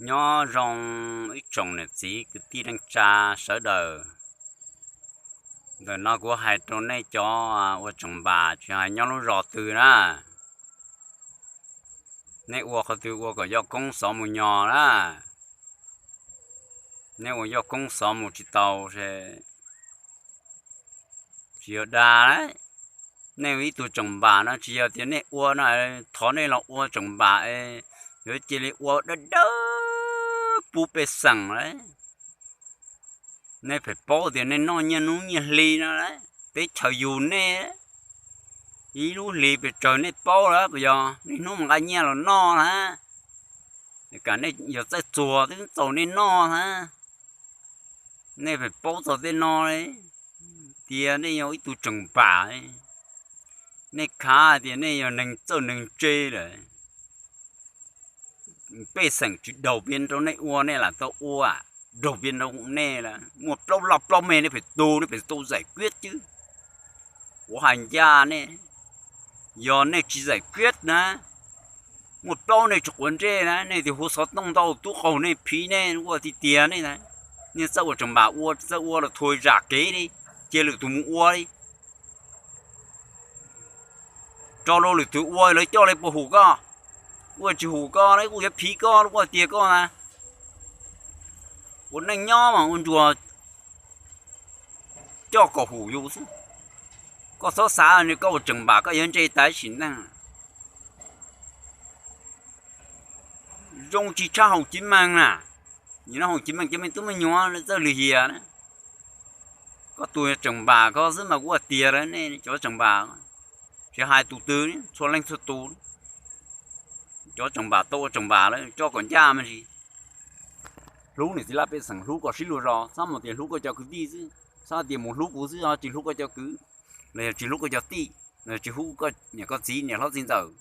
Nyob zoo ib tsoom niam txiv kwv tij neej tsa sawv daws. Ntawm no kuv hais rau nej cov ua tseem npam tsis hais nyob lub zos twg na, nej ua qhov twg ua kom yoj koob xov mus nyog na. Nej ua yoj koob xov mus tsis tau es tsis yog dag. Nej ua ib tug tseem npam no tsis yog tias nej ua no thov nej los ua tseem npam es yuav cia li ua dawb dawb pub pej xeem lawm. Nej pheej paub tias nej noj nyiaj hnub nyiaj hli no lawm, teb chaws yug nej, ib lub hlis pes tsawg nej paub lawm puas yog? Niaj hnub mus nqa nyiaj los noj na, kam nej yog txawj txuag twb txaus nej noj na. Nej pheej paub txog tej no li, tias nej yog ib tug tseem npam, nej khav tias nej yog neeg txawj neeg ntse lawm. Pej xeem tsis daug pias rau nej ua nej lam tau ua, daug pias rau nej lawm. Muaj plaub laj plaub me nej pheej tu nej pheej tau zais kiab cwb. Kuv hais ncaj nej, yog nej tsis zais kiab na, muaj plaub nej tsis quav ntsej na, nej tias hu xov tooj ntau tub qaug nej phiv nej ua tiag tiag nej na. Nej txawj ua tseem npam ua, txawj ua los thua zam kev li, cia lwm tus mus ua li. Tso rau lwm tus ua lawv coj li puas hum koj? Ua tsis hum koj los kuj yuav phiv koj ua tiag koj na. Ua neej nyob mas ua ntsuag coj kom hum yus xwb. Koj txhob xav koj ua tseem npam koj yuav ntse tas sim neej. Zoo tsis tshaj Haus Civ Meej na. Nim no Haus Civ Meej cov me tub me nyuam txawj lwm hiam na. Koj tus tseem npam koj xwb mas kuv ua tiag lawm nej cov tseem npam, tsis hais tus twg, txhua leej txhua tus. Cov tseem npam tau ua tseem npam lawm coj kom ncaj me ntsis. Hlub niam txiv laj pej xeem, hlub kom sib luag zos, txhob mus tias hlub koj cov kwv tij xwb, txhob tias mus hlub kuv xwb ho tsis hlub koj cov kwv, los yog tsis hlub koj cov tij, los yog tsis hlub koj niam koj txiv niam hlob txiv ntxawm.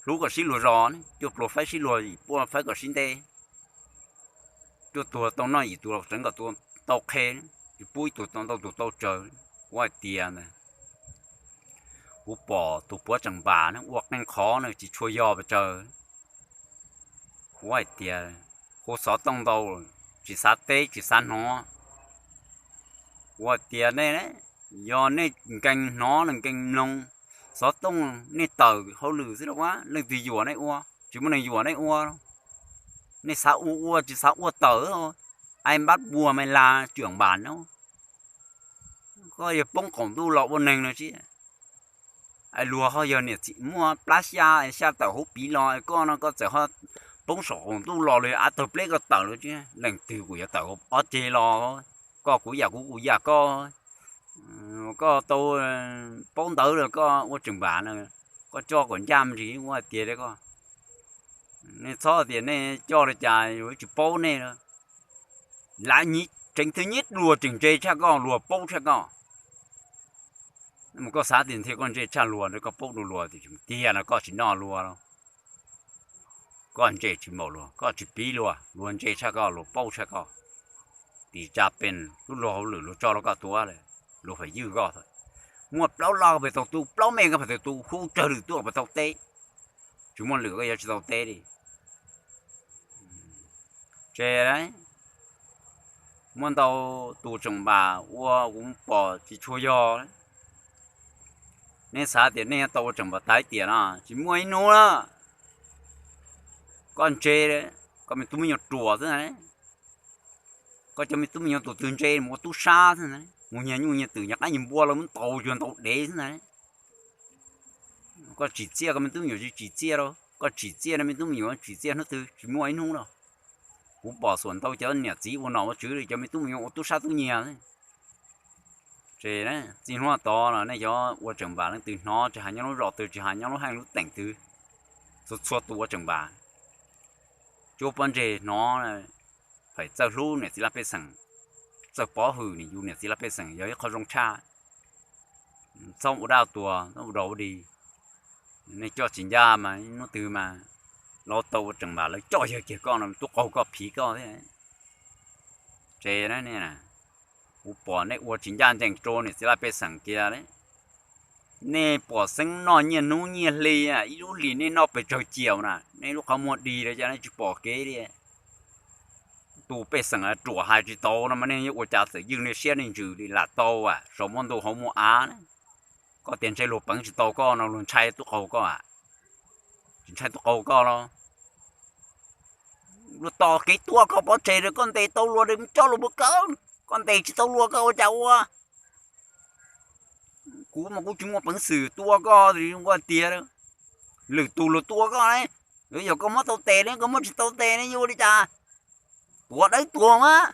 Hlub kom sib luag zos, cuaj pluag faib sib luag, yim pluag faib kom sib nte. Cuaj tuag tau noj, yim tuag tseev kom tau qhe, tsis pub ib tug tau ntau tus tau tsawg. Kuv hais tias ntag, kuv pom tus puav tseem npam na ua qee qhov na tsis tshua yog pes tsawg. Kuv hais tias hu xov tooj ntau, tsis xav teb tsis xav hnov. Kuv hais tias nej, yog nej nkees hnov los nkees mloog, xov tooj nej tawm hauj lwm xwb los leej twg yuam nej ua? Tsis muaj neeg yuam nej ua. Nej xav ua ua tsis xav ua tawm, ai npab npua me las tsuam npam no. Koj yog poob qaum ntuj los ua neeg no tsis, luag ho yog niam txiv muaj plab xya, xya tawm hauv piv los, koj no koj txawm ho poob saum qaum ntuj los lawm av tawg pleb koj tawm lawm tsis, leej twg kuj yuav tawm ob ceg los. Koj kuv yam kuv kuv yam koj, koj tau paub ntawv lawm koj ua tseem npam na, koj coj kom ncaj me ntsis ua hais tias li koj. Nej txhob tias nej coj li cas yuav tsis paub nej lawm. Lav nyiv tseev thwj nyiab luag tseem ntse tshaj koj, luag paub tshaj koj. Mus koj xav tias nthi koj ntse tshaj luag, koj paub dua luag tiag no koj tsis noj luag los, koj ntse tsis npaum luag, koj tsis piv luag, luag ntse tshaj koj, luag paub tshaj koj. Tim tsa pes lub luag hauj lwm luag tso rau koj tuav lawm, luag pheej ywj koj. Muaj plaub laj pheej tau tu, plaub me koj pheej tau tu, hu tsawg lwm tuaj pheej tau teb, tsis muaj lwm koj yuav tsis tau teb li. Ces muaj ntau tus tseem npam ua kuv pom tsis tshua yog. Nej xav tias nej tau ua tseem npam tas ib tiam no tsis muaj ib hnub na. Koj ntse, koj me tub me nyuam ruam xwb na. Koj cov me tub me nyuam tus twg ntse mus ua tub sab xwb na, mus nyiag nyuj nyiag twm nyiag qaib nyiag npua los muab ntaus cuag ntaus dev xwb na. Koj tsim txiaj koj me tub me nyuam tsis tsim txiaj rau, koj tsim txiaj nej me tub me nyuam tsim txiaj hnub twg, tsis muaj ib hnub rau. Kuv pom xuam ntau cov niam txiv ua nom ua tswv li cov me tub me nyuam ua tub sab tub nyiag. Ces txij hnub tod los nej cov ua tseem npam leej twg hnov, tsis hais nyob lub zos twg, tsis hais nyob lub heej lub teem twg, txhua txhua tus ua tseem npam, tsuab pob ntseg hnov, pheej txawj hlub niam txiv laj pej xeem, txawj pov hwm niam yus niam txiv laj pej xeem yog ib qho zoo tshaj. Txhob ua dab tuag, txhob ua dog ua dig. Nej coj tsis ncaj mas hnub twg mas lawv tau ua tseem npam lawv coj yawg kiag koj no tub qaug koj phiv koj thiab. Ces kuv pom nej ua tsis ncaj ncees rau niam txiv laj pej xeem kiag li. Nej pom xeeb noj nyiaj hnub nyiaj hli, ib lub hlis nej noj pes tsawg ciam na, nej lub qhov muag dig rau cas nej tsis pom kev li. Tus pej xeem ruam hais tsis tau no mas nej yuav ua cas txawm ywj nej siab nej ntsws li lam tau a, saum muaj ntuj hauv muaj av. Koj tias ntshai luag peev tsis tau koj no luag ntshai tuaj qaug koj a, tsis ntshai tuaj qaug koj los. Luag tos kev tua koj pov tseg, koj ntes tau luag coj luag mus kaw, koj ntes tsis tau luag koj ua cas ua. Kuv mas kuv tsis muaj peev xwm tua koj, ua tiag, lwm tus luag tua koj ne, yog koj muab tau tes ne, koj muab tsis tau tes ne yuav ua li cas? Tuav dawb tuag mas.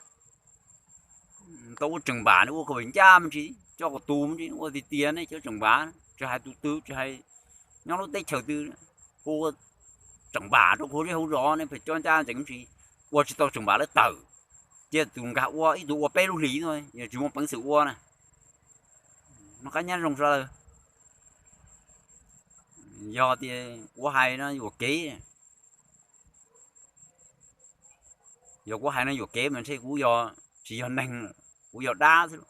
Tau ua tseem npam ne ua kom ncaj me ntsis, coj kom tus me ntsis, ua tiag tiag ne cov tseem npam, tsis hais tus twg, tsis hais nyob lub teb chaws twg, ua tseem npam rau qhov zeb hauv zos ne pem coj ncaj ntsees me ntsis, ua tsis tau tseem npam lawv tawm, cia tus nkag ua ib tug ua peb lub hlis no, yog tsis muaj peev xwm ua na. Noj qab nyob zoo sawv daws. Yog tias kuv hais no yuam kev, yog kuv hais no yuam kev mas ntshe kuv tsis yog neeg, kuv yog dab xwb.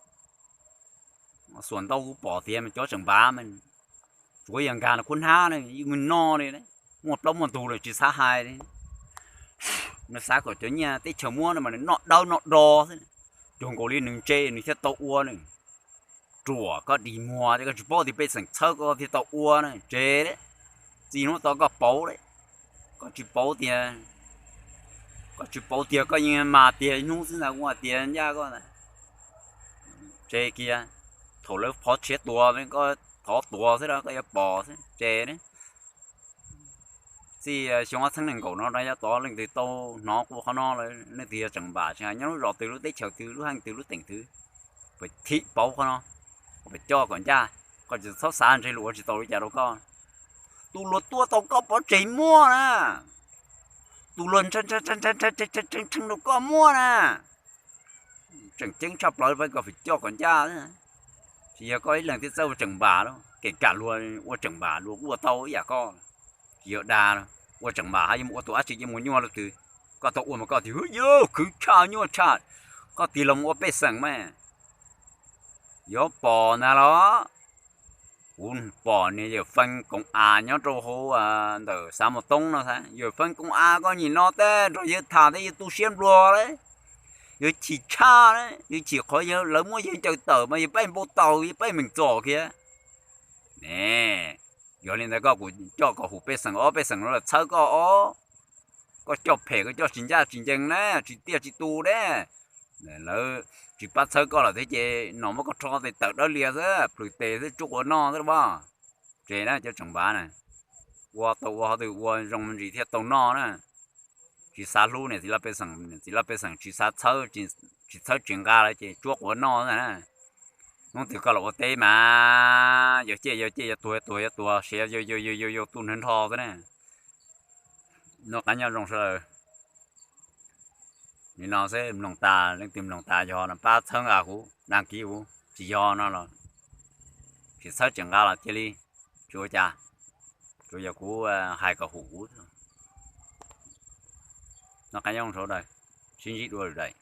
Xuam ntau kuv pom tias mas cov tseem npam mas tsuav yog nkag no khuab hnab ne, ib me no li, muaj plaub muaj ntug lawm tsis xav hais li. Nws xav kom cov nyiaj teb chaws muab no mas nws noj dawb noj do xwb, cuag nkaus li nws ntse nws thiaj tau ua ne. Ruam koj dig muag, koj tsis paub tias pej xeem txhawb koj thiaj tau ua na, tsev, txij hnub tod koj pauv li, koj tsis pauv tias, koj tsis pauv tias koj yeej mag tias ib hnub xwb ntag kuv hais tias ncaj koj ntag. Tsev kiag, thaum lawv phov tshiav tuag koj thov tuag xwb los koj yuav pom xwb, tsev. Txij xyoo ob txhiab nees nkaum no rau yav tod leej twg tau hnov kuv qhov no lawm, leej twg yog tseem npam tsis hais nyob lub zos twg lub teb chaws twg lub heej twg lub teem twg, puas thim pauv qhov no, puas coj kom ncaj, koj tsis txhob xav ntshe luag ua tsis tau li cas rau koj. Tus luag tua tau koj pov tseg muaj na, tus luag ntshaw ntshaw ntshaw ntshaw rau koj muaj na. Tseem ceeb tshaj plaws peb koj puas coj kom ncaj, tsis yog koj ib leeg thiaj txawj ua tseem npam lauj, kev kam luag ua tseem npam luag ua tau ib yam koj, tsis yog dag, ua tseem npam haj yuav mus ua tus dab tsi yuav mus nyuaj luaj twg, koj tau ua mas koj tias hwb yog khwv tshaj nyuaj tshaj, koj tig los mus ua pej xeem mas. Yuav pom ntag los, kuv pom niag yawm feej koom as nyob rau hauv ntawm xav mus toob no, yawm feej koom as koj nim no tej nrog yawg tham tej yawg tu siab nplua li, yawg chim tshaj, yawg chim qhov lawv muab yawg ncaws tawm mas yawg peb npau taws yawg peb meem txom kiag ne. Yog li ntawd koj kuv coj kom hum pej xeem ob pej xeem no los txhawb koj os. Koj coj phem koj coj tsis ncaj tsis ncees na, tsis tiaj tsis tus ne. Lawv tsis pab txhawb koj los thiab ces no muab koj rho tes tawm dawb lias xwb, plhws tes xwb tsuab quav noj xwb los. Tsev na cov tseem npam na, ua tau ua qhov twg ua zoo me ntsis thiaj tau noj na. Tsis xav hlub niam txiv laj pej xeem, niam txiv laj pej xeem tsis xav txhawb, tsis txhawb tsis nqa lawm ces tsuab quav noj na. Hnub twg koj los ua teb mas yog ciaj yog ciaj, yog tuag yog tuag, yog tuag siav yog yog yog yog tu nrho nrho xwb na. Noj qab nyob zoo sawv daws. Nim no xwb mloog tas, leej twg mloog tas yog no pab txhawb nqa kuv, dag kiv kuv, tsis yog no los tsis txhawb tsis nqa los cia li, tsis ua cas, tsuas yog kuv hais kom hum kuv. Noj qab nyob zoo sawv daws, sib ntsib dua lwm daim.